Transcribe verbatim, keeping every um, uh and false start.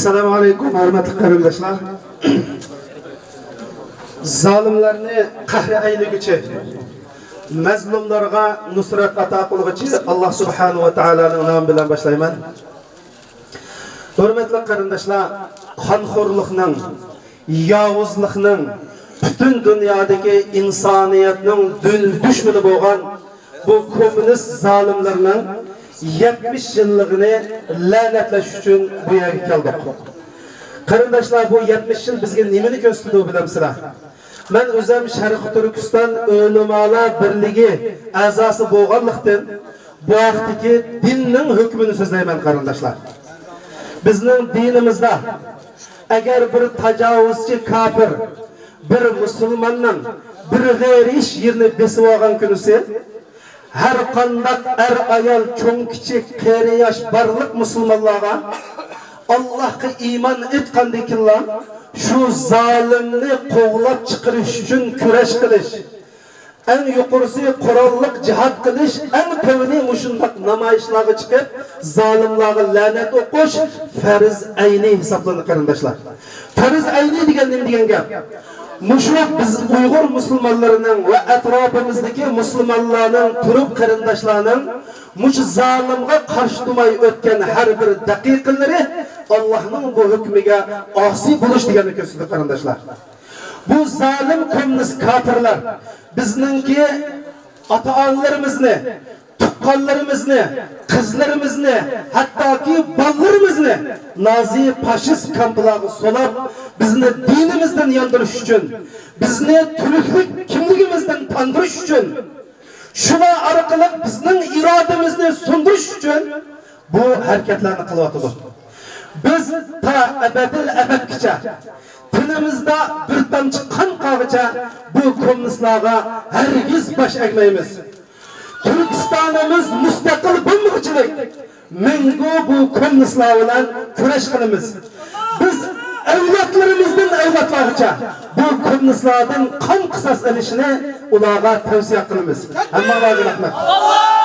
ئەسسالامۇ ئەلەيكۇم، ھۆرمەتلىك قېرىنداشلار. زالىملارنى قەھرى ئەيلىگۈچى، مەزلۇملارغا نۇسرەت ئاتا قىلغۇچى ئاللا سۇبھانەھۇ ۋە تائالانىڭ نامى بىلەن باشلايمەن. ھۆرمەتلىك قېرىنداشلار، قانخورلۇقنىڭ، ياۋۇزلۇقنىڭ، پۈتۈن دۇنيادىكى ئىنسانىيەتنىڭ دۈل دۈشمىنى بولغان بۇ كوممۇنىست زالىملىرىنىڭ يەتمىش يىللىقىنى لەنەتلەش ئۈچۈن بۇ يەرگە كەلدۇق. قېرىنداشلار، بۇ يەتمىش يىل بىزگە نېمىنى كۆرسىتىدۇ بىلەمسىلەر؟ مەن ئۆزۈم شەرقىي تۈركىستان ئۆلىمالار بىرلىكى ئەزاسى بولغانلىقتىن، بۇ ھەقتىكى دىننىڭ ھۆكمىنى سۆزلەيمەن، قېرىنداشلار. بىزنىڭ دىنىمىزدا، ئەگەر بىر تاجاۋۇزچى كاپىر بىر مۇسۇلماننىڭ بىر غەيرىي ئىش يېرىنى بېسىۋالغان كۈنىسى، ھەر قانداق ئەر-ئايال، چوڭ-كىچىك، قېرى-ياش بارلىق مۇسۇلمانلارغا، ئاللاھقا ئىمان ئېيتقاندىن كېيىنلا، شۇ زالىمنى قوغلاپ چىقىرىش ئۈچۈن كۈرەش قىلىش، ئەڭ يۇقىرىسى قوراللىق جىھاد قىلىش، ئەڭ تۆۋىنى مۇشۇنداق نامايىشلارغا چىقىپ، زالىملارغا لەنەت ئوقۇش پەرز ئەينى ھېسابلىنىدۇ، قېرىنداشلار. پەرز ئەينى دېگەن نېمە دېگەن گەپ؟ مۇشۇ بىز ئۇيغۇر مۇسۇلمانلىرىنىڭ ۋە ئەتراپىمىزدىكى مۇسۇلمانلارنىڭ، تۈرك قېرىنداشلارنىڭ مۇشۇ زالىمغا قارشى تۇرماي ئۆتكەن ھەر بىر دەقىقىلىرى ئاللاھنىڭ بۇ ھۆكمىگە ئاسىي بولۇش دېگەننى كۆرسىتىدۇ، قېرىنداشلار. بۇ زالىم كوممۇنىست كاپىرلار بىزنىڭكى ئاتا-ئانىلىرىمىزنى، تۇغقانلىرىمىزنى، قىزلىرىمىزنى، ھەتتاكى بالىلىرىمىزنى نازى فاشىست كامپلارغا سولاپ، بىزنى دىنىمىزدىن ياندۇرۇش ئۈچۈن، بىزنى تۈركلۈك كىملىكىمىزدىن تاندۇرۇش ئۈچۈن، شۇلار ئارقىلىق بىزنىڭ ئىرادىمىزنى سۇندۇرۇش ئۈچۈن بۇ ھەرىكەتلەرنى قىلىۋاتىدۇ. بىز تا ئەبەدىل ئەبەدكىچە، تېنىمىزدا بىر تامچە قان قالغىچە بۇ كوممۇنىستلارغا ھەرگىز باش ئەگمەيمىز. تۈركىستانىمىز مۇستەقىل بولمىغۇچىلىك مەڭگۈ بۇ كوممۇنىستلار بىلەن كۈرەش قىلىمىز. بىز ئەۋلادلىرىمىزدىن ئەۋلادلارغىچە بۇ كوممۇنىستلاردىن قان قىساس ئېلىشنى ئۇلارغا تەۋسىيە قىلىمىز. ھەممىڭلارغا رەھمەت.